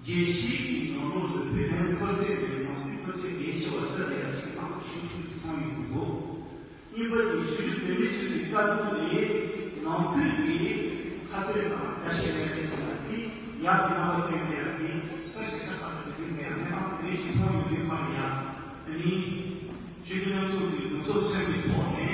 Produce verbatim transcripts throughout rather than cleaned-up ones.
རྒྱལ་སྤྱིའི་ནང་ལོགས་ལ་བོད་དོན་མཐོ་ཚད་དང་ནང་ཁུལ་མཐོ་ཚད་གལ་ཆེ་བ་རྩ་ནས་ཡར་ཅིག་དང་ཤུགས་ཆུང་དུ་གཏོང་ཡོང་གི་འདུག་གཉིས་པ་ནི་ཞི་བདེ་མི་ཚོས་ཀྱི་དཀའ་སྡུག་ལས་ནང་ཁུལ་གྱི་ཁ་གཏད་དང་བརྡ་ཤེས་ལས་རེས་ཀྱི་ལ་དེ་ཡག་གི་རྣམ་པ་བསྟན་པའི་ལ་དེ་ལྟ་ཞིབ་ཆ་ཚང་དུ་དེ་ནས་གནས་སྟངས་དེ་རིགས་ཀྱི་ཐོག་ཡོད་པའི་ཁར་ཡང་ཨ་ནི་ཞི་བདེ་མི་ཚོགས་ཀྱི་མི་ཚོགས་ཚོས་ཀྱི་ཐོག་ནས་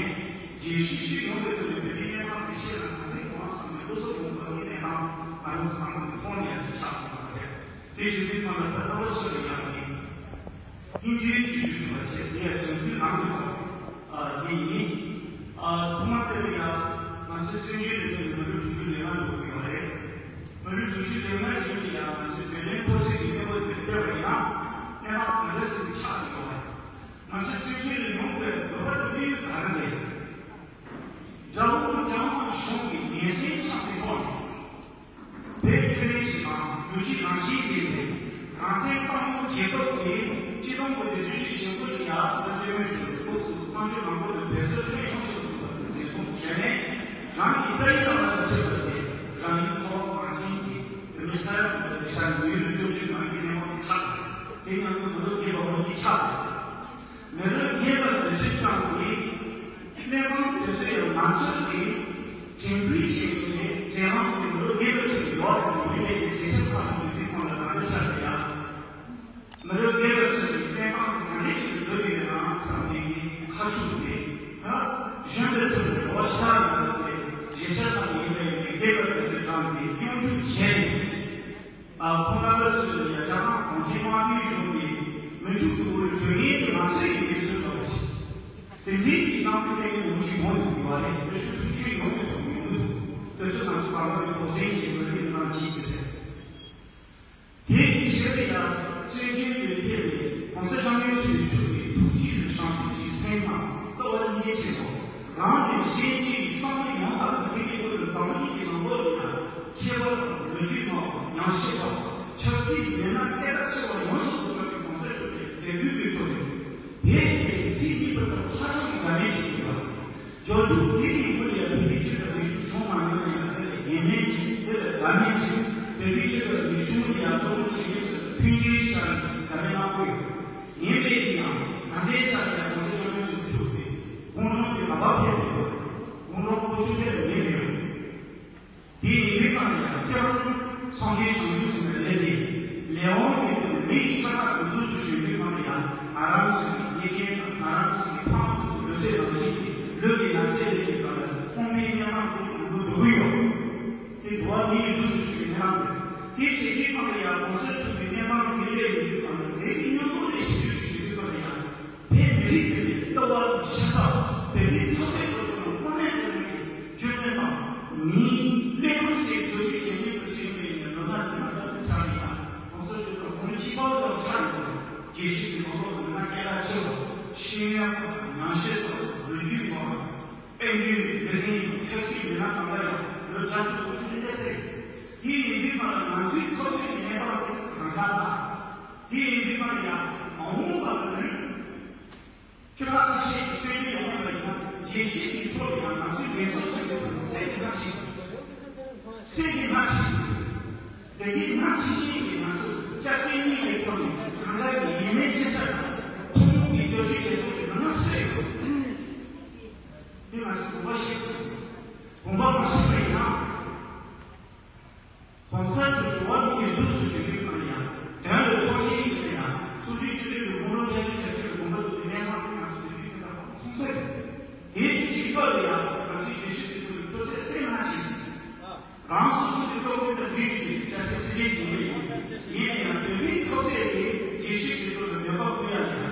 རྒྱལ་སྤྱི་ཡོངས་ཀྱི་ཐོག་ནས་བོད་མིའི་གནས་སྟངས་དེ་ཤེས་ན་གང་ལེགས་གང་བསམ་ནས་བློ་གསོ་ཡོང་དགོས་པའི་གནས་སྟངས་ཨ་རུ་ཚང་གི་ཐོག་ནས་ཡང་ཆགས་ཐུབ་པ་རེད། དེ་ཞུ་དུས་ཙམ་ལ་ད་ལྟ་བ་ཚོ་ལ་ཡང་ཡིན། སྙིང་རྗེའི་བྱེད་སྤྱོད་བྱུང་བ་བྱས་དེ་ཡང་བྱང་བུའི་ནང་དུ་ཨ་དེ་ཡིན། ཨ་ཐོག་མ་དེ་ལ་ཡང་ང་ཚོའི་བཙན་བྱོལ་ལས་དོན་གྱི་མི་རིགས་རུ་ཚུགས་ལས་ཀ་འགྲོ་གི་ཡོད་རེད། མི་རིགས་རུ་ཚུགས་ལས་ཀ་ཡིན་པ་ཡང་ང་ཚོའི་བོད་དོན་མཐོ་ཚད་ཀྱི་གནས་བབ་དེ་བལྟས་པ་ཡིན་ན་གནས་སྟངས་ག་འདྲ་ཞིག་ཆགས་ཀྱི་ཡོད་རེད། ང་ཚོའི་བཙན་བྱོལ་ལས་ཡོང་དགོས་པའི་འདོད་པ་དང་དམིགས་ཡུལ་ག་རེ་རེད། དགྲ་བོ་རྒྱ་དམར་གཞུང་གི་ངན་སེམས་འཆང་བའི་ཐོག་ནས། བོད་ཆོས་ལུགས་ཤིག་དང་ལོ་རྒྱུས་རང་བཞིན་ལྡན་པའི་རང་བཙན་གཙང་མའི་རྒྱལ་ཁབ་དེ་སྤྱི་སྟོང་དགུ་བརྒྱ་བཞི་བཅུ་ཞེ་དགུ་ལ་ཡང་བོད་བསྟན་པའི་གཞུང་གི་སྐུ་ཚབ་དམངས་གཙོའི་ནང་ཁུལ་དུ་བོད་སོག་ཁྱོན་ཡོངས་སུ་ཐོན་པ་དང་འཛིན་སྐྱོང་བྱས་ནས་རང་གི་རྩ་བའི་བླ་མ་དང་བཅས་པ་དེ་རང་ཡུལ་ཁ་བ་གངས་ཅན་གྱི་བོད་མི་ས་ཡ་གང་དག་གི་ཤར་ཡུལ་ལ་སྐྱོབ་བཅོས་གནང་རྒྱུའི་གནས་བབ་དེ་ཆགས་ཡོད། དེ་ཡང་ཁོ་མི་ལོ་བརྒྱད་པ་ལོ་གཅིག་ཆགས་ཡོད། མི་ལོ་བརྒྱད་པ་དུས་ཚོད་བཏང་སྟེ། གནས་སྟངས་དེ་ཚོ་ཡང་ང་ཚོས་ཀྱིས་དྲན་སྐུལ་བྱས་ནས་འབྲེལ་ལམ་དེ་མི་ལོ་བརྒྱད་པ་ཞིག་ཡོད་རེད་མ་ཡིན་པའི་བྱེད་ཕྱོགས་ཁག་ཏུ་འདུས་པའི་སྐོར་ལ་ད་ལྟ་ཆ་དེ་ཡང་། མི་ལོ་བརྒྱད་པ་ཚོས་ཀྱི་གནས་སྟངས་ག་འདྲ་ཞིག་འགྲོ་གི་ཡོད་ན་བསམ་ནས་ངས་ཁ་ཤུགས་དེ་ད་གཞོན་པའི་ཚོ་ལ་འགྲོ་བ་ཤ་ཡོད་པའི་བྱེད་ཕྱོགས་ཁག་ཡིན་པའི་བརྒྱད་པ་དེ་ཚོའི་སྒང་ནས་མཉམ་ཞུགས་བྱས་ནས། ཨ་ཁོང་རྣམ་པ་ཚོས་ཡང་རྒྱ་ནག་གུང་ཁྲན་དམག་མིའི་གཞུང་གིས་མི་ཕྱུག་གི་འོག་ལ་བྲོས་མཁན་དེ་ང་ཚོས་ཀྱི་མི་སུ་ལ་བ་ཞིག་དེ་འདྲའི་གི་གནང་དེ་ལྟ་ཡིན་ལོ་གཅིག་གོང་དུ་ཡོད་རེད། དེ་ཤུགས་ཆུ་ཆུ་ཡོང་གི་འདུག་ཡོང་གི་འདུག་དེ་ཚོ་ང་ཚོ་བར་བར་གྱི་སློབ་ཚན་ཞིག་ལ་ཡིན་གནང་བྱེད་ཀྱི་རེད། དེ་ཡི་ཞལ་ལ་ཡང་བཙན་བྱོལ་དུ་ཕེབས་ནས་གོང་ས་སྐྱབས་མགོན་ཆེན་པོ་མཆོག་གི་ཐུགས་རྗེ་དང་བྱང་ཆུབ་ཀྱི་སེམས་དང་རྩ་བ་གཉིས་ཆེན་པོ། རང་ནས་གཞན་གཅེས་ཀྱི་བསམ་བློ་ཡང་དག་པ་དེ་གའི་སྐོར་ལ་འཛམ་བུ་གླིང་གི་ནང་ལོགས་ལ་ཡང་མཁས་པ་དང་ལོ་རྒྱུས་པ་ཉམས་ཞིབ་པ་ཆབ་སྲིད་མི་སྣ་སྐད་གྲགས་ཆེ་བ་ཡོངས་སུ་རྫོགས་པ་གི་གོང་ས་མཆོག་གི་དད་གུས་ཀྱི་ཐོག་ནས་བོད་ཀྱི་ཚིག་གཉིས་པ་ལྟར་ཧ་ཅང་གི་དགའ་མོས་བྱེད་ཀྱི་ཡོད། སྦྱོར་དྲུག་དེ་ཡི་སྐོར་ལ་བོད་ཀྱི་ཆོས་དང་རིག་གཞུང་བྱུང་མ་མྱོང་ན་ཡང་དེ་ལ་ངེས་མེད་ཅིང་དེ་ལ་དགའ་མོས་ཅིང་བོད་ཀྱི་ཆོས་དང་རིག་གཞུང་ལ་ཡང་གཏོར་སྐྱོན་བྱེད་མཁན་ཚོ་ལ་མཐུན་རྐྱེན་ཤར་ནས་དགའ་མོས་གནང་དགོས་ཡོད། ངས་བལྟས་ཏེ་ཡང་ད་ལྟའི་ཆར་ཡང་གོང་ས་སྐྱབས་མགོན་ཆེན་པོ་མཆོག་གིས་དགུང་གྲངས་དེ་ག་པར་ཕེབས་ཡོད། དགུང་གྲངས་དགུ་བཅུ་ཐད་ལ་ཉེ་ཡོད། དེ་ཡིན་པའི་སྒང་ལ་ཡང་སྤྱིར་བཏང་སངས་རྒྱས་བྱང་ཆུབ་སེམས་དཔའི་ལས་དེ་ལས་དབང་གི་སྟེང་ནས་མི་ཡི་ཤ་ཁྲག་གི་གཟུགས་སུ་བྱོན་པའི་སྒང་ལ་ཡང་ང་རང་ཚོ་གི་དགེ་རྒན་དང་ང་རང་ཚོ་གི་ཕ་མ་དེ་ཚོ་ལོ་ཚད་རང་བཞིན་གྱི་ལུས་ཀྱི་ན་ཚད་ལས་ཀྱི་སྒང་ལ་དབང་པོའི་གནས་སྟངས་དེ་ཡང་འགྲོ་འགྲོ་གི་ཡོད། དེ་འགྲོ་བ་མི་ཡི་གཟུགས་སུ་བྱོན་པའི་གནས་སྟངས་དེ་དེ་བྱེད་ཀྱི་སྒང་ལ་ཡང་གོང་ས་མཆོག་གི་གནས་སྟངས་དེ་ལས་ཡོད་པའི་སྒང་ལ་དེ་གི་མཉམ་དུ་ལས་ཞིབ་འཇུག་བྱེད་ཀྱི་སྒང་ལ་ཡང་། བོད་མི་རིགས་འདི་ནི་རྩ་བ་དང་གཞི་རྩ། བོད་མིའི་འཐབ་རྩོད་ཁྲོད་དུ་དངོས་གནས་དངོས་གནས་ཀྱི་བཅོས་མིན་དང་མིའི་གནས་སྟངས་ཤིག་བཟོ་བཅོས་བྱེད་མཁན་དུ་བྱེད་མཁན་ཡིན་ནོ་ན་དེ་མ་ལྟ་བུ་ཆགས་ཡིན་ན་གོང་ས་མཆོག་དང་གོང་མ་གཅིག་པ་ལྟ་བུ་ཆགས་ཡོད། རྒྱལ་སྤྱི་གི་ནང་ལོགས་ནང་ན་སྐད་གྲགས་ཆེ་བ་ཤེས་ཡོན་པ་དང་ཉམས་ཞིབ་པ་དང་ལོ་རྒྱུས་པ་དང་དཔལ་འབྱོར་གྱི་དགེ་རྒན་ཡང་ཆབ་སྲིད་མི་སྣ་གང་འདྲ་ཡང་ལོ་བརྒྱ་དྲུག་དགུ་བཅུ་ལས་བརྒྱ་ཆེ། དེ་ཡིན་དུས་མ་ལ་ང་ཚོའི་འཐབ་རྩོད་ཀྱི་གནས་སྟངས་དེ་རང་འཇགས་དང་། དེ་ཡིན་དུས་མ་ལ་ཡང་མ་འོངས་པ་ལ་ནི། ཁྱོད་ལ་ཁ་ཤས་ཀྱིས་བཙན་བྱོལ་ཡོང་བ་ཡིན་ན་རྒྱལ་སྤྱི་གི་ཐོག་ལ་ཡང་ང་ཚོའི་འགྲན་ཚོགས་ཚོས་པའི་ཐོག་ནས་སེམས་ཀྱི་ནག་ཅིག་སེམས་ཀྱི་ནག་ཅིག་དེ་གའི་ནག་ཅིག་ཡིན་པའི་ང་ཚོ་སྐྱ་སེར་གཉིས་ཀྱི་ཐོག་ནས་གང་ལྟར་གྱི་ཡིན་མིན་སྐྱེ་ས་དང་ཐུན་མོང་གི་བསྒྱུར་བཅོས་བྱེད་ཕྱོགས་ཀྱི་ནང་ན་སུ་ཡོད། དེ་ང་ཚོས་དགོངས་པ་བཞེས་དགོས། དགོངས་པ་མ་བཞེས་པ་ཡིན་ན། གོང་ས་མཆོག་འགྲོ་བ་མིའི་གཟུགས་སུ་བྱོན་དུས་སྒང་ལ་ཡང་དོན་ལ་ཚོགས་ཆེན་ཡིན་ན་ཡང་གསུང་འཕྲིན་ཆོས་འཕྲིན་གྱི་དགུང་ལོ་བརྒྱད་ཅུ་གྱ་གཅིག་ལ་དགོངས་པ་རྫོགས་པའི་གནས་སྟངས་དེ་ང་ཚོ་དུས་རྒྱུན་དུ་མཐོང་ས་རེད། དེའི་གཅིག་སྐབས་ལ་ཡང་ང་ཚོའི་རྒྱལ་སྤྱི་དེ་ཚོ་ལ་ཐུགས་ཚད་སེམས་ནག་ཅིག་རང་སོ་སོ་གི་སློབ་དཔོན་དང་འབྲེལ་གྱི་སྐྱ་སེར་སེ་རེ་བྱེད་ཀྱི་ཡིན། ཡིན་ན་ཡང་བོད་མིའི་ཐུགས་ཚད་དེ་རྒྱལ་སྤྱི་དེ་ཚོ་ལ་འདོད་པ་ཀུན་ཡ་ཡིན།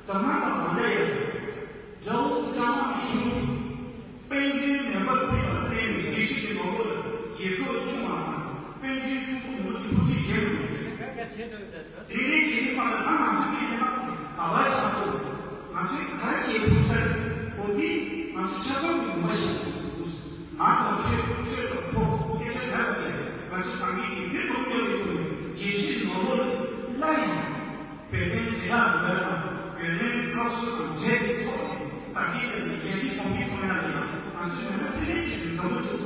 དོ་སྣང་དང་མ་འདྲ་ཡ། རྒྱལ་པོ་རྒྱ་དམར་གཞུང་གིས་དཔལ་འབྱོར་ནད་པར་ཕུལ་བར་བརྟེན་ནས་རྒྱལ་སྤྱི་གི་ནང་ལོགས་ལ་རྒྱལ་ཁབ་ཆུང་བ་དང་དཔལ་འབྱོར་ཆུང་ཀུ་མི་ཚོ་འགོ་ཁྲིད་བྱས་ཡོད། དེ་འདྲའི་བྱེད་ནུས་པ་ལ་ད་ང་ཚོའི་གནས་སྟངས་དེ་ག་པར་ཆགས་འདུག་ང་ཚོས་ག་རེ་བྱེད་ཐུབ་ས་རེད། འོ་དེ་ང་ཚོ་ཆ་ཚང་གི་ངོ་མ་ཤེས་ཀྱི་འདུག་ང་དང་ཆོས་ཆོས་དང་ཕོ་སྐད་ཆ་འདྲ་བ་བྱས་ང་ཚོ་གང་གི་ཡིན་དེ་གཏོང་རྒྱུ་ཡོད་དུས་རྒྱལ་སྤྱིའི་ནང་ལོགས་ལ་སླར་ཡང་བོད་དོན་དྲིལ་བསྒྲགས་འདོན་དང་བོད་དོན་སྐབས་སུ་དང་འབྲེལ་བའི་ཐོག་ནས་ད་གིན་ལ་ནས་རྒྱལ་སྤྱི་གོང་འཕེལ་གཏོང་ཡ་ལ་ཡང་ང་ཚོས་མི་སྣ་སེ་རེ་བྱས་ཏེ་འཛམ་བུ་གླིང་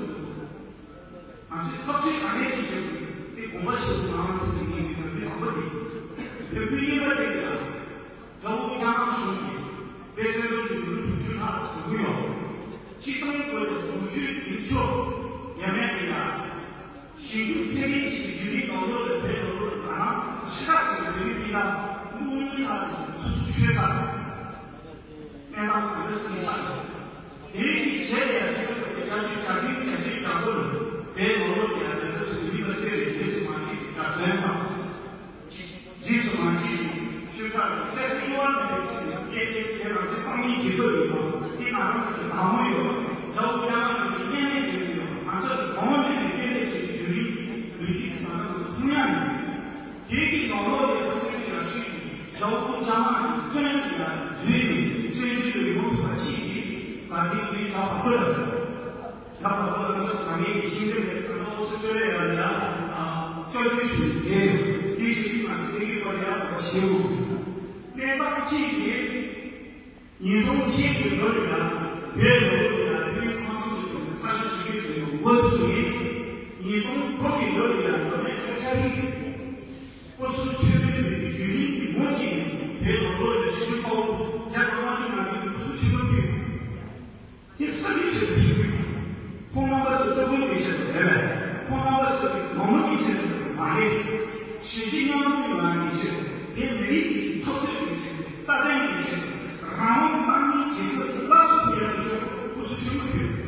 ང་ཚོས་ཐབས་ཇུས་ག་འདྲས་ཅིག་བྱེད་དགོས་དེ་དགོངས་པ་བཞེས་དགོས་ང་རང་ཚོ་གི་ངེས་པའི་ ཞིབ་འཇུག་ཚད་ལྡན་ཅན་གྱི་བརྒྱུད་རིམ་ནང་ལོགས་ལ་བོད་ལོ་རབས་ལ་ང་རང་ཚོ་ཞི་དྲག་ཅན་གྱི་བོད་མི་སྤུན་ཟླ་དམུ་གཉིས་ལྷག་ཙམ་སོ་སོའི་ཆོས་ལྟར་གནས་སྟངས་ག་འདྲ་སེ་ཆགས་ཡོད། དེའི་གཞི་ལ་ཡང་ཆོས་ལུགས་ཀྱི་བསྟན་བཅོས་བྱ་དུས་བྱ་སྤྱོད་བྱ་སྒོ་ལ་བོད་ལོ་རབས་ཀྱི་ཡང་ལས་ས་སུ་ཡིན་པ་ཚོས་རེ་རེ་སུ་མ་ཅིག་གི་གྲྭ་བཙུན་དང་། རྗེས་སུ་མ་མཆིས་ཤུལ་ཁ་ལ་ཁྱེད་ཚོས་གཡོ་བ་མེད་པའི་ཐོག་ནས་སྐད་ཆ་དེ་རང་ཚོའི་རྩོམ་ཡིག་བྱེད་དགོས་ཡོད་པ་དེ་ང་རང་ཚོ་ལ་དགའ་མོ་ཡོད། དགྲ་བོ་རྒྱ་ནག་ཅིག་གིས་བརྙས་ལས་བྱེད་ཀྱི་ཡོད། ང་ཚོ་ལ་དགོངས་པ་མེད་པའི་སྐད་ཆ་བྱེད་ཀྱི་བརྒྱུད་རིམ་ལོ་རྒྱུས་ཀྱི་ནང་ལ་མཐོང་ཡ་ཡོད། དེ་གི་ནང་ལོགས་ལ་ཁོ་ཚོའི་ཡང་ཧྲི་ཡིས་དགྲ་བོ་རྒྱ་ནག་གི་བཙོན་དུ་ཡང་འཛུལ་ནས་བཙོན་འཇུག་ཏུ་ཡོང་ཐུབ་པ་ཅིག་གིས་ང་འདི་འདི་དགའ་བ་ལོས། ཡང་བར་དུ་ང་ཚོ་ང་ངའི་ཤེས་ཡོན་ལས་ཀ་ཏོག་ཙམ་ཚོད་ལས་ཡང་ཡང་སྐྱོན་བརྗོད་ཞུ་རྒྱུ་དེ་ཞིག་ང་ཚོ་དེ་གི་སྐོར་ཡང་ཞེའུ། གནས་སྟངས་གཅིག་ནི་ཉིས་སྟོང་གཅིག་གི་ལོ་ལ་བོད་ལོ་ལ་བོད་ཁང་སོགས་ཀྱི་ཐོག་ནས་གསར་ཞིབ་བྱེད་མཁན་ཚོའི་འགོ་ཚུགས་ནས་ཉིས་སྟོང་དགུ་གི་ལོ་ལ་མདོ་སྨད་ཁ་ཆ་རིག་སྐུ་སྲུང་ཆོས་མིན་པའི་བརྒྱུད་རིམ་གྱི་ངོས་ཀྱིས་བོད་ལོ་ལ་ཞི་བའོ་རྒྱ་གར་དབང་ཕྱུག་ང་ཚོའི་སྐུ་སྲུང་ཆོས་མིན་པའི། དེ་ས་མིག་ཆེད་དུ་ཞུ་གི་ཡོད། ཁོང་རྣམ་པ་ཚོའི་ལྟ་སྐུལ་གྱི་ཆེད་དུ་རེད་པས། ཁོང་རྣམ་པ་ཚོའི་ནོར་ལུག་གི་ཆེད་དུ་མ་རེད། གཞིས་བྱེས་མཉམ་འཛོམས་ཡོང་ཡག་གི་ཆེད་དུ་དེ་མི་རིགས་ཀྱི་འཐབ་རྩོད་ཀྱི་ཆེད་དུ་རྩ་དོན་གྱི་ཆེད་དུ་རང་དབང་རྩ་མེད་བྱེད་དགོས་ཀྱི་སླར་གསོ་ཡོང་ཡག་གི་ཆེད་དུ་སྐུ་གཟུགས་ཆེན་པོ་ཡོད།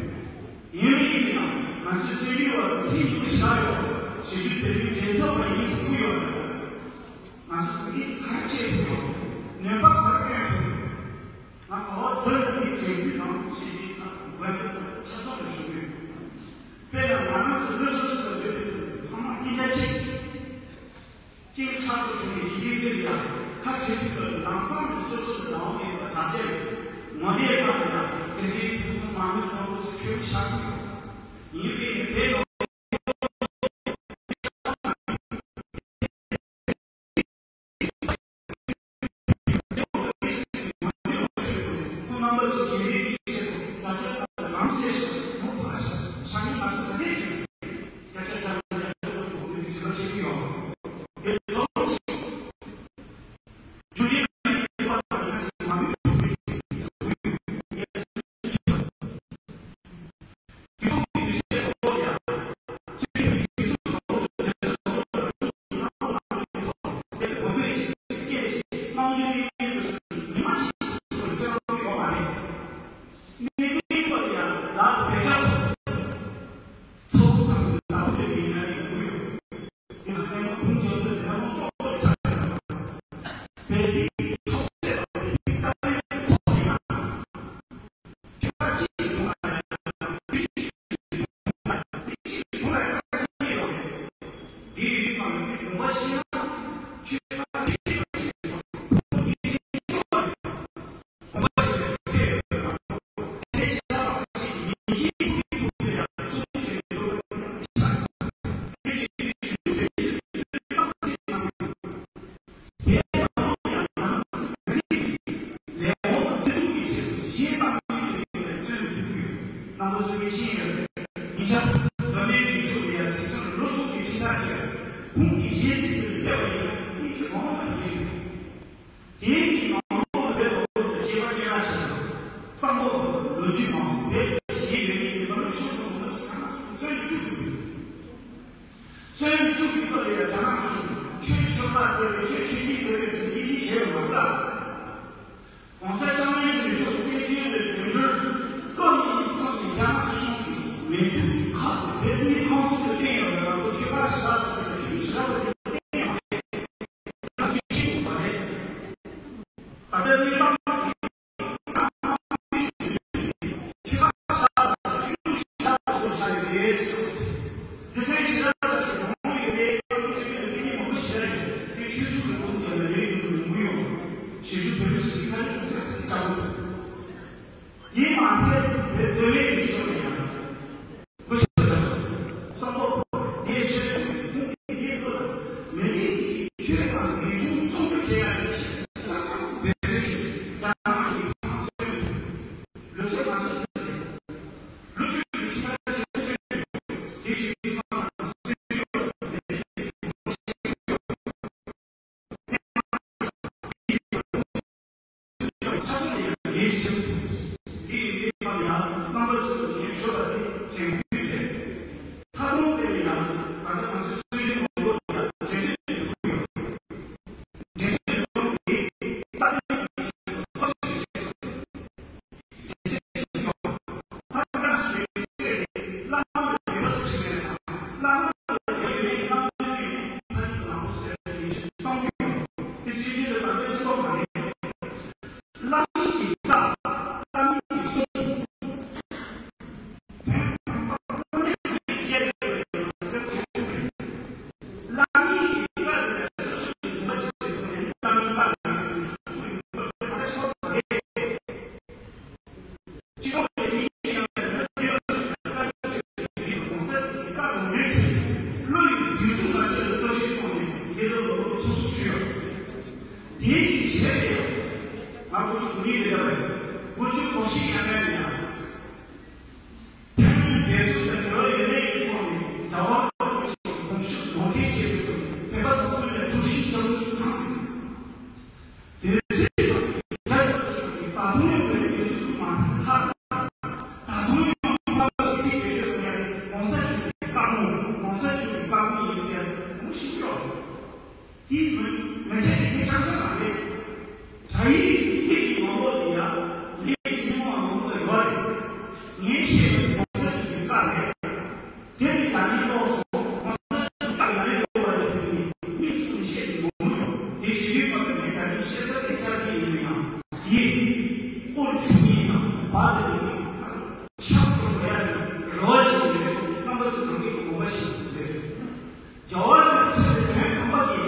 ཡིན་མིན་ཡིན་ནའང་ང་ཚོའི་བཙན་བྱོལ་བ་ཚོ་ཚིག་འདི་བཞག་ཡོད། གཞིས་བྱེས་བོད་མིའི་མགྲིན་ཚབ་པ་ཡིན་ཟེར་གྱི་ཡོད་རེད། ང་ཚོ་བོད་མི་ག་རེ་བྱེད་ཐུབ་ཡོད། ནུས་པ་ག་རེ་བཏོན་ཐུབ་ཡོད། ང་ག་བ་བོད་ཀྱི་དྲན་རྒྱུ་དང་ཞི་བདེའི་ཁ་དགོན་པའི་ཆ་ཚང་ལ་ཞུ་གི་ཡོད། དཔེར་ན་ང་རང་ཚོ་བློ་སོ་སོ་ལ་ཡོད་པའི་ཕ་མ་སྙིང་རྗེ་ཆེ། གཅིག་ཕྲག་ཏུ་བྱུང་བའི་ཞི་བདེའི་དེབ་ཡང་ཁ་ཆེ་པོའི་སྐབས་ལམ་སང་དུ་སོ་སོ་ལ་དང་བའི་དྲ་རྒྱ་ཡོད། ངོ་དེའི་ཁ་ལ་ཡང་དེ་འདྲའི་ཕུགས་བསམ་མ་ནུས་གོང་དུ་ཆོས་བྱ་གི་ཡོད། ཡིན་པས་ནི་བོད་ནང་དེའི་ནང་ལོགས་ལ་བོད་ལོ་རྒྱུས་ཀྱི་སྐྱེས་པ་སྐྱེས་མ་ཞིག་དང་། གཙང་པོ་ལོ་རྒྱུས་མང་པོ་བོད་ལ་ཞེས་ཡོད་མཁན་གྱི་མི་ལོ་ཤོར་དུ་འོང་ན་ཞིག་ཐ་ན་བཙོན་བཅུག་དགོས། བཙོན་བཅུག་གི་སྐབས་ལ་ཡང་རྒྱ་ནག་གཞུང་ཆོས་ཆོས་པ་དེ་ལ་ཆོས་ཆོས་ཀྱི་དེ་རེད་ཟེར་ཡིད་ཆེས་བྱས་པ་མ་གཏོགས། ༸གོང་ས་༸སྐྱབས་མགོན་ཆེན་པོ་མཆོག་བཙན་བྱོལ་དུ་བྱོན་ཞོར་སྐབས་དེ་དུས་ཙམ་ནས་རྒྱ་ནག་གཞུང་གིས་མན་ཇུ་གི་ཁག་དེ་བོད་མིའི་ཁོངས་སུ་བསྟན་ཡོད་པའི་ནང་དུ་ཆོས་པ་ཞི་བ་ལྷ་དང་ཆོས་ཞི་བ་ལྷ་དེ་བསྟན་ཡོད་པ་རེད། ད་ལྟ་གནས་སྟངས་དེ་མ་ཟད་བོད་མི་རིགས་ཤོར་ཡང་། བུ་ཤ་ལ་སོགས་བདེ་ཤོད་ཀྱི་ཁུངས་ཀྱི་ཡེ་ལོ་ལ་མི་རིགས་ཀྱི་ཆོས་དང་རིག་གཞུང་སྲུང་སྐྱོབ་བྱེད་ཡག་གི་ཆེད་དུ་འབད་བརྩོན་བྱེད། ཡིད་མི་མི་བྱེད་དེ་ཆགས་ཆགས་མ་རེད། དྲ་ཡིག་གི་ཡིག་གི་ངོ་ལོག་དེ་ཡང་ལས་ཀྱི་མི་མང་མང་པོ་ཡོད་རེད། ངས་བཤད་པ་དེ་གོང་ས་མཆོག་གི་བཀའ་རེད། དེ་ནི་ད་ནི་ལོག་སོང་གོང་ས་མཆོག་གི་བཀའ་ཡང་ལས་ཡོད་པ་རེད་ཟེར་ནས་མིག་བཙུམ་བཤད་དེ་ངོ་མ་ཡོང་། དེ་ཞི་བའི་བར་དུ་ངས་ད་ནི་བཤད་ས་དེ་བཅར་གྱི་ཡིན་ན་ཡང་དེ་ཀོ་ལི་ཞུ་ཡིན་ན་བར་དུ་ངས་ཁ་ཤག་ཏུ་འགྲོ་ཡ་ནི་རེ་བ་ཞིག་རེད། རྣམ་པ་ཚོ་ནང་གི་དགོངས་པ་ཞིག་རེད། རྒྱལ་བ་རིན་པོ་ཆེ་གི་དོན་དམ་པ་དེ་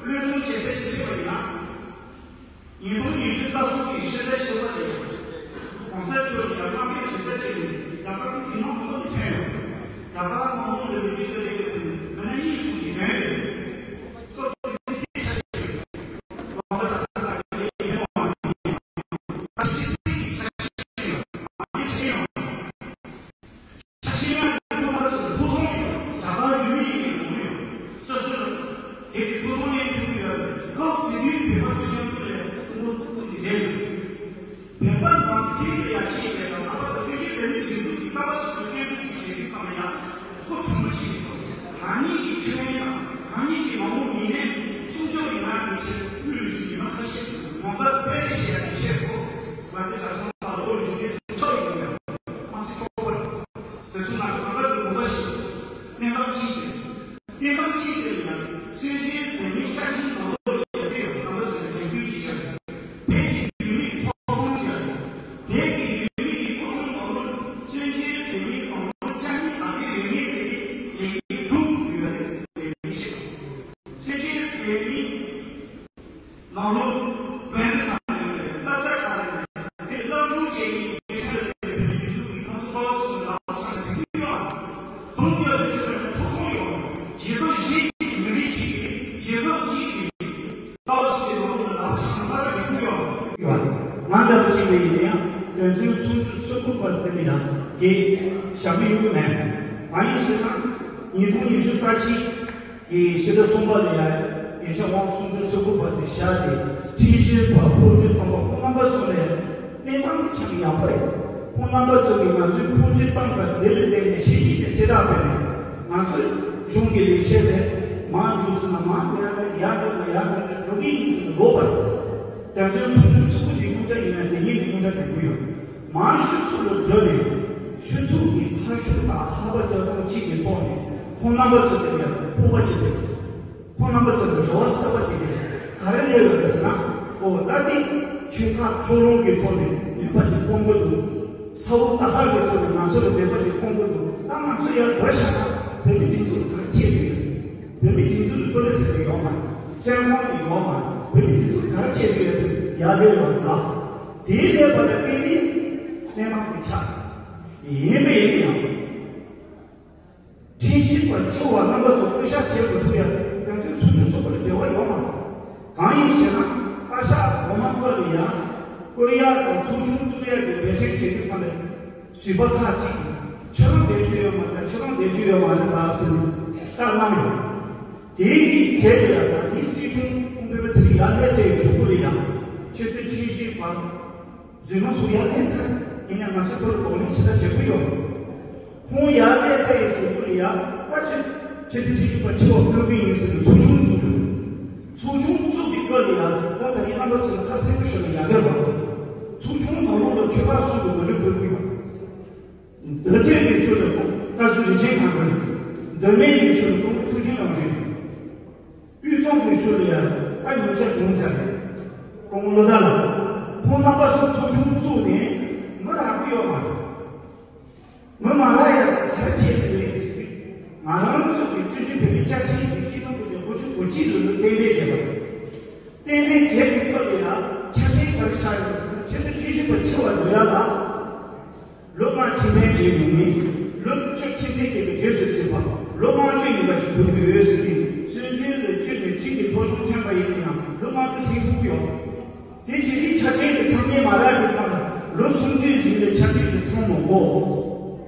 བློས་གཏོང་བྱེད་ཚད་ཅིག་སླེབས་པ་ཡིན་ན། ཉིས་སྟོང་ཉི་ཤུ་རྩ་གསུམ་གྱི་ཕྱི་ཟླ་བཞི་པ་ལ་ཡང་གོང་ས་མཆོག་ལ་ཡང་དམའ་འབེབས་ཞུ་ཚད་ཅིག་ནས་རྒྱ་གར་གྱི་མི་མང་མང་པོ་ནས་ཕན་ཡོད། རྒྱ་གར་མང་མང་ལ་མི་རྒྱུད་དུ་སླེབས་ཡོད་དེ་ནི་མི་སྣ་གཉིས་གསུམ་གྱི་དོན་ཡོད། སྟོབས་ཀྱི་མི་སྲིད་ཆ་ཤས་ཡོད། ལོག་པ་ར་ས་དང་ཡོད་མི་མང་སྲིད། ཨ་ཅི་སྲིད་ཀྱི་ཆ་ཤས་ཡོད། མ་ཡིན་ཆེ་ཡོད། ཆ་ཤས་ཡང་ཁོ་ན་ཚོ་ཐུགས་ཐོག་ཡོད། རྒྱ་གར་ཡུལ་མི་ཡིན་ངོ་ཡོད། སོ་སོར་དེ་གི་ཐུགས་ཐོག་ནས་བྱུང་ཡོད། སྐབས་དེ་དུས་བོད་པ་ཚོ་ཡང་ཁོ་ལས་ངོ་ཐུག་གི་རེད། བོད་པ་ནང་ཁུལ་དུ་ཡང་ཤེས་བྱས་དང་ལྷག་པར་དུ་བཙན་བྱོལ་བོད་མིའི་སྒྲིག་འཛུགས་ཀྱི་རྟ་པ་སོགས་ཀྱི་སྤྱོད་ཚུལ་གྱི་བྱེད་ཀྱི་སྟངས་ལ་ཡང་སྐུ་དྲུང་མོ་ཞིག་གིས་རང་ཉིད་ཀྱི་ཁེ་ཕན་དང་རང་ཉིད་ཀྱི་མ་འོངས་མི་ངན་སྲུང་སྐྱོབ་ཡིན་ན་མི་ཆེ་དབུས་ལུས་ཤིག་ཡིན་ན་ཁ་ཤས་ངོ་མ་དཔེ་རེ་བཤད་ཡ་མི་བཤད་གོ། ང་ཚོ་ད་ཐོག་ལ་ལོ་རེ་བཞིན་ཆོག་ཡོང་ཡོད། མ་སྲིད་ཆོག་པ་རེད། དེ་ཚོ་ང་ཚོ་ང་ཚོ་ངོ་མ་ཞིག་གནས་སྟངས་གཅིག་རེད། གནས་སྟངས་གཅིག་རེད་ཡང་བཙན་བྱོལ་བོད་མིའི་བཅའ་ཁྲིམས་ནང་ལོགས་ཡོད་ཚད་ཡང་ང་ཚོ་ཟེར་ན་འཇིགས་སྐུལ་གཅིག་ཆགས་ཡོད། བོད་ཀྱི་ཡུལ་མིའི་ཐོབ་ཐང་ཟེར་ཡང་བོད་ཀྱི་ཡུལ་མི་གི་ཐོབ་ཐང་ནང་ལོགས་བཙན་བྱོལ་བོད་མིའི་ནང་ལོགས་བཅའ་ཁྲིམས་དང་དེ་ཡོད་ངེས་ཀྱི་ལས་འགུལ་སྒྲུབ་དགོས་པ་རེད། བོད་མི་ཞིག་དང་བཙན་བྱོལ་བོད་མིའི་ནང་ལོགས་བོད་མི་དང་ཡོད་པའི་ལྟ་བ་དང་དེ་བློ་སྦྱོང་བྱེད་ཀྱི་རྒྱུ་མཚན་ལ་བརྟེན་པའི་མི་ཚོགས་ཀྱི་ཁོང་ཚོ་དཔའ་བོ་ཚོ་ལ་ཆགས་ཐུབ་ཀྱི་ཡོད། གདོང་ཡོད་ཟེར་བའི་ཐོབ་ཐང་ཡོད། རྒྱལ་ཁབ་གཞན་གྱི་མི་རིགས་གཅིག་གིས་རྒྱལ་ཁབ་གཅིག་གི་དཔའ་བོ་ཚོ་གི་ལོ་ལ་ལག་པ་འཆང་ན་ལྟ་བ་ཡོང་གི་ཡོད། ཡོད། ང་འདྲ་པོ་གཅིག་ལ་ཡིན་ན་ཡང་དོན་ཚན་སུམ་ཅུ་སོ་དགུ་པར་དེ་ལ་ཡང་དེ་བཞག་གི་ཡོད་མེད། གང་ཡིན་ཟེར་ན་ཉིས་སྟོང་ཉི་ཤུ་རྩ་གཅིག་གི་ཕྱི་ཟླ་གསུམ་པ་ལ་ཡང་ཡིག་ཆ་དབང་སུམ་ཅུ་སོ་དགུ་པ་དེ་བཞག་སྟེ་ཁྲིམས་བཞེས་པ་ཕོ་བཅུ་ཐམ་པ་ཁོང་རྣམ་པ་ཚོ་ལ་གནས་སྟངས་ཆ་ཡག་པོ་རེད། ཁོང་རྣམ་པ་ཚོ་གིས་ང་ཚོའི་ཕོ་བཅུ་བཏང་པ་དེ་ལ་བརྟེན་ནས་ཤེས་ཡིན་གྱི་གསལ་བསྒྲགས་སྤེལ་ནས་ང་ཚོའི་གཞུང་གི་ལས་བྱེད་ལས་མང་བྱུང་ཟིན་ན་མང་དེ་ར་ཡག་འགྲོ་ན་ཡག་འགྲོ་ན་འགྲོ་གི་ཡིན་ཟེར་ནས་ལོག་པ་རེད། དོན་ཚན་སུམ་ཅུ་སོ་དགུ་དེ་སྙིང་བྲག་ཡིན་ན་དེ་ཉིད་ནས་སྙིང་བྲག་དེ་དགོས་ཡོད། མང་ཤོས་ཚོ་ལ་འཇོག་ནས་ཆུ་ཚོད་ཀྱི་ཁ་ཤུགས་དང་ཧ་པ་རྒྱག་སྟངས་གཅིག་གི་ཐོག་ནས་ཁོང་རྣམ་པ་ཚོ་དེ་ལ་སྤོབས་པ་བྱེད་དགོས། ཁོང་རྣམ་པ་ཚོ་ལ་རེ་བ་གསར་པ་བྱེད་དགོས། ག་རེ་ལས་ཡོད་རེད་ཟེར་ན། ཨོ་ད་དེ་ཆོལ་ཁ་ཕྱོགས་ལྷུང་གི་ཐོག་ནས་ནུས་པ་ཅིག་སྤུངས་གི་འདུག་ས་འོག་ལྟ་ཧར་གྱི་ཐོག་ནས་ང་ཚོ་ལ་འབད་པ་ཅིག་སྤུངས་གི་འདུག་ད་ང་ཚོ་ཡར་འགྲོ་བཞག་ན་བོད་མི་སྒྲིག་འཛུགས་ལ་ག་རེ་བྱེད་དགོས་ཡོད། བོད་མི་སྒྲིག་འཛུགས་ལ་པོ་ལི་སི་ཟེར་བ་ཡོད་མ་རེད། བཙོན་ཁང་དེ་ཡོད་མ་རེད། བོད་མི་སྒྲིག་འཛུགས་ལ་ག་རེ་བྱེད་དགོས་ཡོད་ཟེར་ཡར་སླེབས་ཡོད་རེད། ད་དེའི་སླེབས་པ་ལ་བརྟེན་ནས་གནས་སྟངས་དེ་ཆགས། ཡིན་པ་ཡིན་ན་ཡང་ཁྲིམས་ཞིབ་པ་སྤྱི་བ་རྣམ་པ་ཚོ་བསྐོ་བཞག་བྱེད་དགོས་ཐུག་ཡ་དེ་དོན་ཚན་སུམ་ཅུ་སོ་དགུ་ལ་འབྲེལ་བ་ཡོད་མ་རེད། གང་ཡིན་ཞེ་ན་བཀའ་ཤག་འོག་མ་སྐོར་ལ་ཡ་བསྐོ་ཡ་དང་ཚོགས་ཆུང་བཙུགས་ཡ་གི་འབད་བརྩོན་བྱེད་དུས་ཁ་ལ་ཟུར་པ་ཁག་ཅིག་ཁྱོད་རང་བསྡད་རྒྱུ་ཡོད་མ་རེད། ཁྱོད་རང་བསྡད་རྒྱུ་ཡོད་མ་རེད་ད་ཟེར་ནས་བཀའ་གནང་ཡོད། དེའི་རྗེས་ལ་ཡ་ད་དེའི་སྲིད་སྐྱོང་སྐུ་ངོ་པད་མ་ཚེ་རིང་ཡར་སླེབས་ཚར་བའི་གཞུག་གུ་ལ་ཡ་ཆེས་མཐོའི་ཁྲིམས་ཞིབ་པ་རྫུན་མ་སོགས་ཡར་སླེབས་ཚར། ཡིན་ནའང་ང་ཚོ་ཁོ་ལ་གདོང་ལེན་ཞེ་དྲག་བྱེད་ཀྱི་ཡོད། ཁོང་ཡར་སླེབས་ཚར་ཡི་གཞུག་གུ་ལ་ཡ་ད་ཆེ་ཆེ་དེ་ཁྲིམས་ཞིབ་པ་ཆེ་བ་བསྐོ་གི་ཡིན་ཟེར་ནས་ཚོགས་ཆུང་བཙུགས་ཡོད། ཚོགས་ཆུང་བཙུགས་པའི་སྐབས་ལ་ཡ་ད་ད་རེས་རྣམ་པ་ཚོ་ལ་ཁ་གསལ་པོ་ཞུ་ན་ཡག་གི་རེད་པ། ཚོགས་ཆུང་ནང་ལོགས་ལ་ཆོལ་ཁ་གསུམ་གྱི་ངོ་དེབ་བཀོད་ཀྱི་ཡོད། མདོ་སྟོད་ཀྱི་ཤུལ་ལ་བཀའ་ཟུར་རིན་ཆེན་སྒང་དྲུང་། མདོ་སྨད་ཀྱི་ཤུལ་ལ་སྐུ་ངོ་ཐུབ་བསྟན་ལགས་རེད། དབུས་གཙང་གི་ཤུལ་ལ་ཡང་ད་ཉིན་བྱེད་དགོངས་འཆར་རེད། སྐུ་ངོ་བློ་བདེ་ལགས། ཁོང་རྣམ་པ་ཚོ་ཚོགས་ཆུང་བཙུགས་ནས་མི་རག་གི་ཡོད་མ་རེད། མི་མ་རག་ཡ་ཆ་ཆེ་དེ་རེད། ང་རང་ཚོ་གི་བཙན་བྱོལ་བོད་མིའི་བཅའ་ཁྲིམས་ཀྱི་གཅིག་སྟོང་དགུ་བརྒྱ་དགུ་བཅུ་གོ་གཅིག་ལོ་ལ་གཏན་འབེབས་བྱས་པ་རེད། གཏན་འབེབས་བྱས་པའི་སྐབས་ལ་ཡང་ཆ་ཆེན་ག་རེ་བཞག་ཡོད་ཟེར་ན་ཆེས་མཐོའི་ཁྲིམས་ཞིབ་པ་ཆེ་བ་འགྲོ་ཡ་ལ། ལོ་ལྔ་ཁྲིམས་དཔོན་བྱས་ཡོང་མིན། ལོ་བཅུ་ཁྲིམས་སེལ་བྱས་པའི་སྒེར་སུ་ཚུད་པ། ལོ་ལྔ་བཅུ་ཡིན་པ་ཞིག་དགོས་ཀྱི་ཡོད་ཟེར་ཏེ་བཙན་བྱོལ་ལ་བསྐྱོད་ནས་ཁྲིམས་ཀྱི་ཐོ་གཞུང་ཐོན་པ་ཡིན་ན་ཡང་ལོ་ལྔ་བཅུ་ཟིན་ཐུབ་ཀྱི་ཡོད། དེ་བྱས་ཏེ་ཆ་ཆེན་གྱི་ཚང་མས་མ་རག་གི་སྟེང་ལ་ལོ་སུམ་ཅུའི་རིང་ལ་ཆ་ཆེན་གྱི་ཚང་མ་དགོས།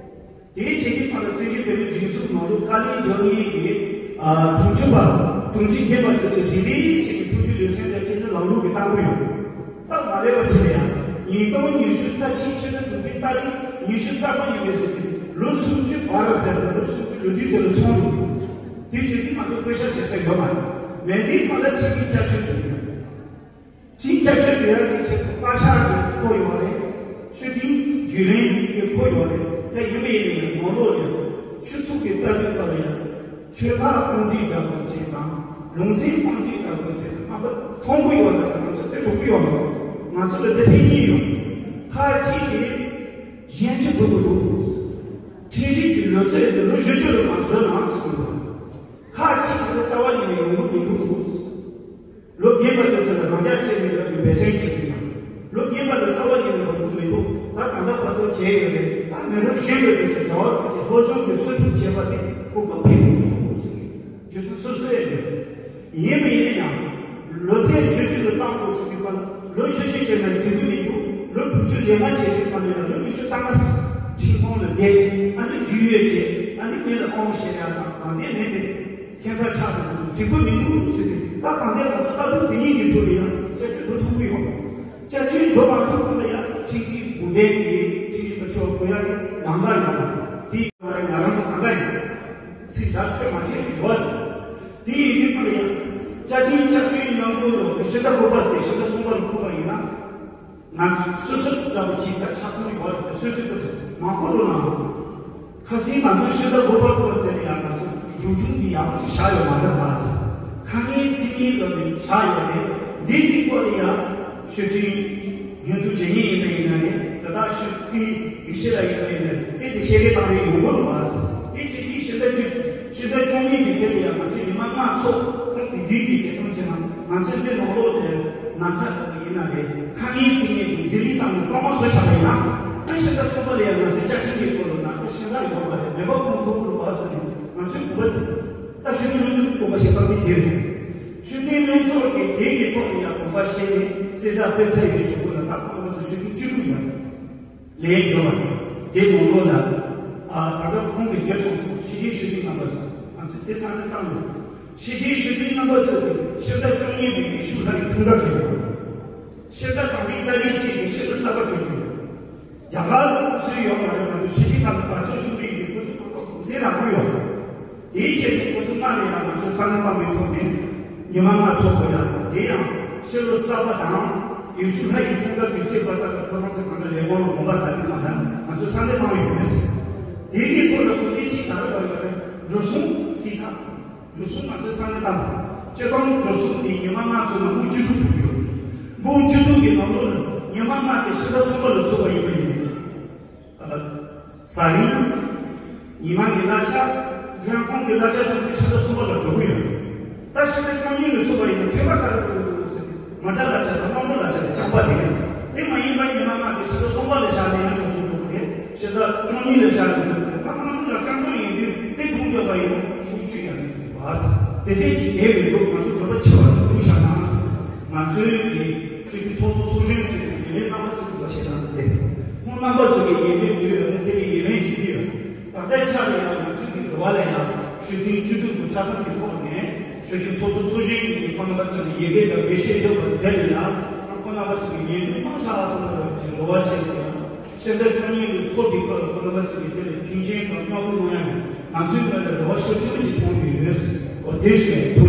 དེའི་རྗེས་ཀྱི་ཐོག་ལ་བཙན་བྱོལ་བོད་མིའི་སྒྲིག་འཛུགས་ནང་ལོགས་བཀའ་བློན་རྒྱབ་གཉིས་ཀྱི་ཨ་དྲུང་ཆེ་པ་དྲུང་ཆེ་རྒན་པ་དེ་ཚོས་རེ་རེ་བྱས་ནས་ཐུགས་རྗེ་ལེགས་གསོལ་འདྲ་བྱས་ནས་ལམ་ལུགས་ཀྱི་བཏང་གི་ཡོད། སྟབས་མ་ལེགས་པ་བྱས་ཡང་ཉིས་སྟོང་ཉི་ཤུ་རྩ་གཅིག་ཕྱི་ཟླ་དྲུག་པའི་ཏ་རིག་ཉི་ཤུ་རྩ་དགུ་ཡིན་པའི་ཟེར་ཏེ་ལོ་སུམ་ཅུ་བར་ཟེར་ལོ་སུམ་ཅུ་ལོ་དུས་དེ་ལ་ཚོང་རེད། དེ་བྱས་ཏེ་ང་ཚོ་བསྐོ་བཞག་བྱེད་ས་ཡོད་མ་རེད། མེད་དེ་ཕར་ལ་ཁྲིམས་ཀྱི་བསྐྱར་བཅོས་དེ་ཡིན། ཁྲིམས་བསྐྱར་བཅོས་དེ་ཡང་གི་ཆེད་དུ་བཀའ་ཤག་གི་འཁོར་ཡོད་རེད། ཆོས་ཁྲིམས་བརྒྱུད་ལམ་གྱི་འཁོར་ཡོད་རེད། དེ་ཡིན་པ་ཡིན་ན་ཡང་ནང་ལོགས་ལ་ཆོས་ཚོགས་ཀྱི་ལྟ་གྲུབ་པ་ལ་ཡང་ཆོས་ལུགས་དཔང་སྒྲིག་འདྲ་པོ་ཅིག་དང་ལུང་ཚན་དཔང་སྒྲིག་འདྲ་པོ་ཅིག་དང་མཐོང་གི་ཡོད་ལ། ང་ཚོ་དེ་འགྲོ་གི་ཡོད་མ་རེད། ང་ཚོ་ལ་སྡེ་ཚན་གཉིས་ཡོད། ཁག་གཅིག་དེ་གཞན་གྱིས་འགྲོ་གི་འདུག་ཁྲིམས་ཞིབ་ཀྱི་ལོ་ཚད་དེ་ལོ་བཞི་བཅུ་ལ་མ་བཟོས་ན་ཟེར་གི་འདུག་ཁག་གཅིག་དེ་རྩ་བ་ཉིད་ནས་ཡོང་གི་མི་འདུག་ལོ་རྒན་པ་དེ་ཚོ་ལ་རང་འཇགས་བྱས་ནས་ཡོད་པའི་འབད་བརྩོན་བྱེད་ཀྱི་ཡོད། ལོ་རྒན་པ་ལ་རྩ་བ་ཉིད་ནས་ཡོང་གི་མི་འདུག་ད་ད་ལྟ་བར་དུ་བྱས་ཡོད་རེད། ད་མི་རབས་གཞོན་པ་དེ་ཚོ་རྒྱ་བོད་ཀྱི་སློབ་སྦྱོང་གི་སྲོལ་ཕུགས་བྱས་པ་དེ་གོ་སྐབས་འཕེན་གྱི་མི་འདུག་ཟེར་གྱི་རྒྱུ་མཚན་སོ་སོ་ཡང་ཡོད། ཡིན་པ་ཡིན་ན་ཡང་ལོ་ཚད་བཞི་བཅུ་ལ་བཏང་དགོས་ཟེར་གྱི་པ་ལ་ལོ་བཞི་བཅུ་བྱས་ན་འགྲིག་གི་མི་འདུག་ལོ་དྲུག་ཅུ་ལས་མ་བྱས་པའི་པ་ལ་ཡང་ལོ་ཉི་ཤུ་རྩ་ལྔ་ཁྲིམས་ཁང་ལ་བསྡད། ཨ་ནི་རྒྱུས་ཡོད་བྱས། ཨ་ནི་མི་ལ་དབང་བཤད་ཡག་དང་དང་ལེན་མེད་དེ། ཁྱད་མཚར་ཆགས་འདུག་འགྲིག་པོ་མི་འདུག་ཟེར་ཏེ། ད་གང་ལྟར་ང་ཚོ་ལྟ་གྲུབ་དེ་གཉིས་ཀྱི་ཐོག་ལ་ཡང་བསྐྱར་བཅོས་འགྲོ་ཐུབ་ཀྱི་ཡོད། བསྐྱར་བཅོས་འགྲོ་མ་ཐུབ་གོང་ལ་ཡང་ཁྲིམས་ཀྱི་འགོ་འདྲེན་གྱི་ཁྲིམས་ཞིབ་པ་ཆོག་གོ་ཡག་གི་ལམ་ཁ་ཡོད། དེ་ང་རང་ང་རང་ཚོ་གང་ག་ཡིན་ཚིག་བརྡ་འཕྲོད་མ་འཕྲོད་ཀྱི་འགྲོ་བ་རེད། དེ་ཡིན་དུས་ཁོ་ལ་ཡང་བཅའ་ཁྲིམས་བསྐྱར་བཅོས་གནང་དགོས་ལོ་ཕྱི་ཟླ་དགུ་པ་དེ་ཕྱི་ཟླ་གསུམ་པ་ལ་ཕུལ་བ་ཡིན་ན། ང་ཚོས་སོ་སོ་ལྟ་བུ་ཅིག་ལ་ཆ་ཚང་ཡོད་རེད། སོ་སོའི་སྐོར་དུ་མང་པོ་འགྲོ་ན་འགྲོ། ཁ་སང་ང་ཚོ་ཕྱི་ཟླ་དགུ་པ་སྐོར་དེ་ལ་ཡང་ང་ཚོ་མཇུག་སྐྱོང་གི་ཡག་པ་ཅིག་བཞག་ཡོད་མ་རེད་ད། ཁ་ངན་ཚིག་ངན་ལ་ནི་བཞག་ཡོད་རེད། འདི་གི་སྐོར་ལ་ཡང་ཤོད་ཀྱི་ཡོད་འདུག་བྱེད་ངེས་ཡིན་པ་ཡིན་ན་རེད། ད་ལྟ་ཤོད་ཀྱི་ཡིག་ཆ་ལ་ཡིན་པ་ཡིན་ན་རེད། དེ་དེ་ཤེས་རེ་བཏང་རེ་ཡོང་གི་རེད་བ། དེ་བྱེད་ཀྱི་ཕྱི་ཟླ་བཅུ། ཕྱི་ཟླ་བཅུ་གཉིས་ཀྱི་དེ་ལ་ཡང་ང་ཚོས་ཉི་མ་ལྔ་ཚོགས་ད་དེ་འདི་གི་བྱེད་སྟངས་བྱས་ན་ང་ཚོས་དེ་ནང་ལོགས་ལ་ན་ཚ་ཡིན་ན་རེད། ཁ་ངན་ཚིག་ངན་དང་འདི་རིགས་དང་གཙང་མ་བཟོ་བཞག་པ་ཡིན་ན། ད་ཕྱི་ཟླ་གསུམ་པ་ལ་ཡང་ང་ཚོས་བཅའ་ཁྲིམས་ཀྱི་སྐོར་ལ་ན་ཚ་ཤ་སྟག་ཡོད་པ་རེད། མེད་པ་སྤོང་ཐུབ་ཀྱི་རེད་བ་ཟེར་ནས་ང་ཚོས་དགོངས་པ་དེ། ད་ཞུ་མི་ལོན་དུས་དགོངས་པ་བཞེས་པ་འདི་དེ་རེད། ཞུ་མཁན་ལྷན་ཚོགས་ཀྱིས་དེ་གི་ཐོག་ནས་ཡང་དགོངས་པ་བཞེས་ནས་གསལ་བསྒྲགས་སྤེལ་ཚར་ཡོད་ཞུ་དགོས་ལ། ད་ཁོང་ང་ཚོ་ཞུ་མཁན་བཅུ་དྲུག་ཡོད། ལན་འབྱོར་བ་དེ་ནང་ལོགས་ལ། ཨ་ད་ལྟ་ཁོང་གིས་དེ་སོང་ཙང་ཕྱི་རྒྱལ་ཞུ་མཁན་རྣམ་པ་ཚོ་ང་ཚོས་དེ་ས་ནས་བཏང་དགོས། ཕྱི་རྒྱལ་ཞུ་མཁན་རྣམ་པ་ཚོ་གིས་ཕྱི་ཟླ་བཅུ་གཉིས་པའི་ཡེ་ཤུ་ལྷ་ཡི་འཁྲུངས་སྐར་དེ་རེད། ཕྱི་ཟླ་དང་པོའི་ཏ་རིག་གཅིག་གི་ཕྱི་ཟླ་གསར་པ་དེ་རེད། རྒྱ་གར་ལ་སུ་ཡོད་མ་རེད། ང་ཚོ་ཕྱི་རྒྱལ་ཁག་ཏུ་བར་ཆད་བྱུང་བའི་ཡུལ་ཁོ་ཚོ་ཁོ་ཚོ་གུང་སེང་རག་གི་ཡོད། དེའི་ཆེད་དུ་ཁོ་ཚོ་སྔར་ནས་ཡང་ང་ཚོས་ས་གནས་དཔང་པོའི་ཐོག་ནས་ཉི་མ་ལྔ་ཚོགས་དགོས་ཡ་དང་། དེ་ཡང་ཕྱི་ལོ་གསར་པ་དང་ཡེ་ཤུ་ལྷ་ཡི་འཁྲུངས་སྐར་དུས་ཚོད་པ་ལྟར་ཁོ་རང་ཚོ་གང་འདྲ་ལས་ཁུངས་ལ་དགོངས་པ་དག་གི་གང་འདྲ་ང་ཚོས་ས་གནས་དཔང་ཡོད་མེད། དེ་གི་ཐོག་ལ་ཁོ་ཚོས་ཅིག་ད་རེ་བ་ཡོད་རེད། འགྲོ་སོང་སྲིད་ཚགས། འགྲོ་སོང་ང་ཚོའི་ས་གནས་དང་། སྤྱི་བཏང་འགྲོ་སོང་དེ་ཉི་མ་ལྔ་ཚོ་ལ་འབུམ་བཅུ་དྲུག་ཐུབ་ཡོད། འབུམ་བཅུ་དྲུག་གི་ནང་ལོགས་ལ་ཉི་མ་ལྔ་དེ་ཕྱི་ཟླ་གསུམ་པ་ལ་ཚུད་པ་ཡིན་པ་ཡིན། ཨ། ཟ་རིན། ཉི་མ་གི་གླ་ཆ། མགྲོན་ཁང་གི་གླ་ཆ་སོགས་དེ་ཕྱི་ཟླ་གསུམ་པ་ལ་འགྲོ་གི་ཡོད། ད་ཕྱི་ཟླ་བཅུ་གཉིས་ལ་ཚུད་པ་ཡིན་ན་ཐོས་པ་ག་རེ་འགྲོ་གི་འདུག་ཟེར་ཏེ། མ་འདྲ་གླ་ཆ་དང་དམངས་གླུ་གླ་ཆ་དེ་རྐྱང་པ་དེ་རེད། དེ་མ་ཡིན་པ་ཉི་མ་ལྔ་དེ་ཕྱི་ཟླ་གསུམ་པ་ལ་བཞག་ན་ཡང་འགྲོ་སོང་འགྲོ་གི་རེད། ཕྱི་ཟླ་བཅུ་གཉིས་ལ་བཞག་ན་འགྲོ་གི་རེད། ད་དམངས་གླུ་ལ་རྐྱང་རྐྱང་ཡིན་དུས་དེ་གུང་བརྒྱབ་པ་ཡིན་ན་འབུམ་བཅུ་ཡང་མི་ཟིན་པ། དེ་ཚེ་གཅིག་དེ་མི་འདུག་ང་ཚོ་འདོད་པ་ཆེ་བ་དེ་འདུག་བཞག་ན། ང་ཚོའི་གི་ཆོས་ཀྱི་ཚོགས་གཙོ་ཚོགས་གཞོན་ཚོས་ཀྱི་རྒྱུན་ལས་རྣམ་པ་ཚོས་ཀྱི་འདུག་བ་བྱེད་སྟངས་དེ། ཁོང་རྣམ་པ་ཚོ་གི་ཡིན་དུས་བརྗོད་ཡོད་ན་དེ་ལས་ཡིན་མིན་ཞིག་ཡོད། ད་ལྟའི་ཆ་ལ་ཡང་ང་ཚོའི་གི་འགྲོ་བ་ལ་ཡང་ཆོས་ཐུན་བཅུ་དྲུག་ཏུ་ཆ་ཚང་གི་ཐོག་ནས་ཆོས་ཀྱི་ཚོགས་གཙོ་ཚོགས་གཞོན་གྱི་ཁོང་རྣམ་པ་ཚོ་ནས་ཡི་གེ་དང་དགེ་བཤེས་འཇོག་པ་དེ་ལ་ཡང་ཁོང་རྣམ་པ་ཚོ་གི་ཡིན་དུས་མང་ཤ་ཨ་སང་ལ་ཅིག་འགྲོ་བ་བྱེད་ཀྱི་ཡང་། ཤེས་ལྡན་སྐྱོང་ཉིད་ཀྱི་ཚོགས་ཀྱི་སྐོར་ལ་ཁོང་རྣམ་པ་ཚོ་གིས་དེ་ལ་མཐུན་རྐྱེན་དང་སྙོམས་པོ་གནང་ཡ་ནི་ང་ཚོའི་ངོས་ནས་རེ་བ་ཤུགས་ཆེན་པོ་ཞིག་མཐོང་གི་ཡོད། འོ་དེ་ཞུ་ཡ་ཡིན།